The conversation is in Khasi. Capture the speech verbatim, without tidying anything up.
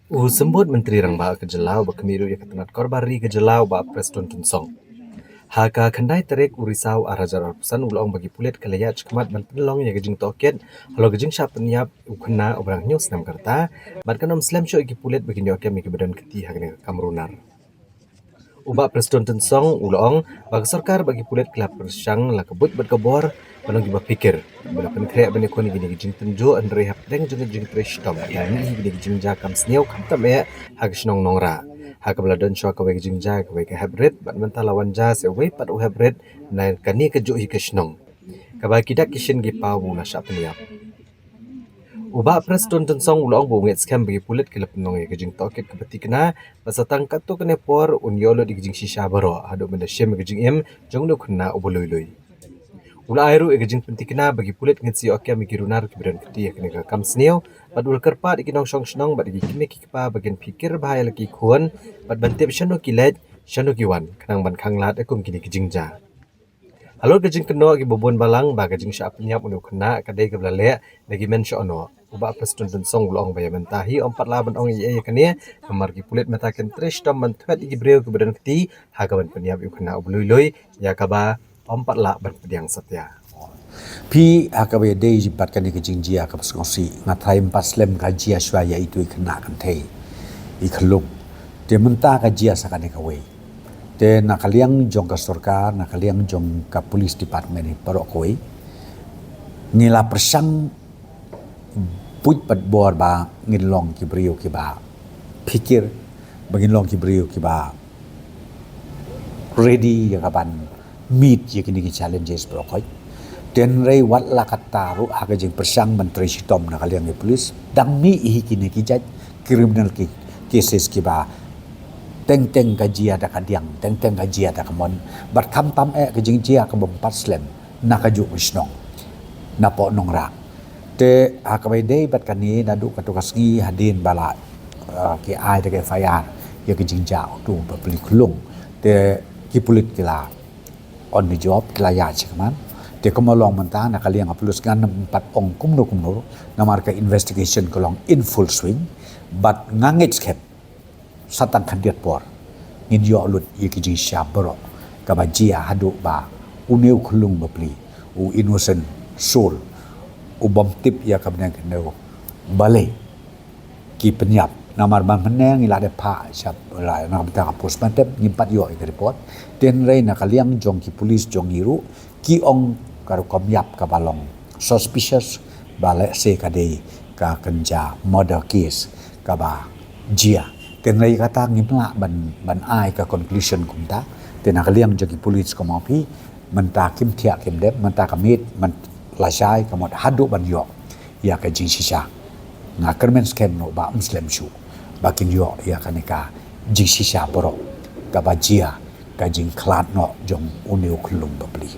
U Symbud Myntri Rangbah ka jylla uba khmih ruh ïa ka tnat Korbar Ri ka jylla u Bah Prestone Tynsong, ha ka khyndai tarik u Risaw ar hajar arphew san u la ong ba ki pulit ki la ïaid shakhmat ban pynlong ïa ka jingtohkit halor ka jingshah pynïap u khynnah uba dang hynñiew snem ka rta, bad kan ym slem shuh ïa ki pulit ba kin ïoh kem ïa kiba don kti ha kane ka kam runar. U Bah Prestone Tynsong u la ong ba ka sorkar bad ki pulit ki la pyrshang la ka buit bad ka bor ban long kiba phikir, ba la pynkhreh ban ïakhun ïa kine ki jingtynjuh, hynrei hapdeng jong ka jingtrei shitom, la mih hi kine ki jingjia kam sniew khamtam eh ha ka shnong Nongrah, ha kaba la don shuwa kawei ka jingjia kawei ka hep rit, bad mynta la wan jia sa uwei pat u hep rit na kane kajuh hi ka shnong, kaba ki dak ki shin ki paw ba u la shah pynïap. U Bah Prestone Tynsong u la ong ba u ngeit skhem ba ki pulit ki la pynlong ïa ka jingtohkit kaba thikna, bad sa tang katto katne por un ïoh lut ïa ka jingshisha baroh haduh ban da shim ïa ka jingim jong une u khynnah uba lui lui. U la ai ruh ïa ka jingpynthikna ba ki pulit ngin sa ïoh kem ïa ki runar kiba don kti ha kane ka kam sniew, bad u la kyrpad ïa ki nongshong shnong bad ïa ki kmie ki kpa ba kin phikir bha ïa la ki khun, bad ban tip shano ki leit, shano ki wan, khnang ban khanglad ïa kum kine ki jingjia. Halor ka jingkynnoh kiba bun balang ba ka jingshah pynïap une u khynnah ka dei kaba la leh da ki men sha ono, u Bah Prestone Tynsong u la ong ba ïa mynta hi ym pat lah ban ong ei ei ïa kane, namar ki pulit mynta kin trei shitom ban thwet ïa ki briew kiba don kti ha kaban pynïap ïa u khynnah uba lui lui, ïa kaba ym pat lah ban pdiang satia. Phi, ha kaba ïadei bad kane ka jingjia kaba sngewsih, nga tharai ym pat slem ka jia shuwa ïa itu i khynnah kynthei, i khyllung. Te mynta ka jia sa kane kawei. Te na ka liang jong ka sorkar, na ka liang jong ka police department hi baroh kawei, ngi la pyrshang buit bad bor ba ngin long ki briew kiba phikir, ba ngin long ki briew kiba ready ïa kaban meet ïa kine ki challenges baroh kawei. Te hynrei wat la katta ruh ha ka jingpyrshang ban trei shitom na ka liang ki police, dang mih hi kine ki jait criminal ki cases kiba teng teng ka jia da ka diang, teng teng ka jia da ka mon, bad khamtam eh ka jingjia kaba ym pat slem na kajuh ka shnong, napoh Nongrah. Te ha kaba ïadei bad kane, naduh kato ka sngi hadien ba la, ah, ki ai da ka F I R ïa ka jingjia uto u bapli khyllung, te ki pulit ki la on the job, ki la ïaid shakhmat. Te kumba long mynta, na ka liang ka police ngan ym pat ong kumno kumno, namar ka investigation ka long in full swing, bad nga ngeit skhem sa tang khyndiat por ngin ïoh lut ïa ki jingshisha baroh kaba jia haduh ba une u khyllung bapli, u innocent soul, u bym tip ïa ka bneng kyndew, balei ki pynïap. Namar ban mynne ngi la dep phah sha, la, na ka bynta ka postmortem ngim pat ïoh ïa ka report. Te hynrei na ka liang jong ki police jong ngi ruh ki ong ka rukom ïap kaba long suspicious, ba lehse ka dei ka kynja murder case kaba jia. Te hynrei kata ngim lah ban, ban ai ka conclusion kumta. Te na ka liang jong ki police kumba phi, mynta kim thiah kim dep, mynta ka miet, mynta lashai ka mut haduh ban ïoh ïa ka jingshisha. Nga kyrmen skhem noh ba ym slem shuh ba kin ïoh ïa kane ka jingshisha baroh kaba jia ka jingkhlad noh jong une u khyllung bapli.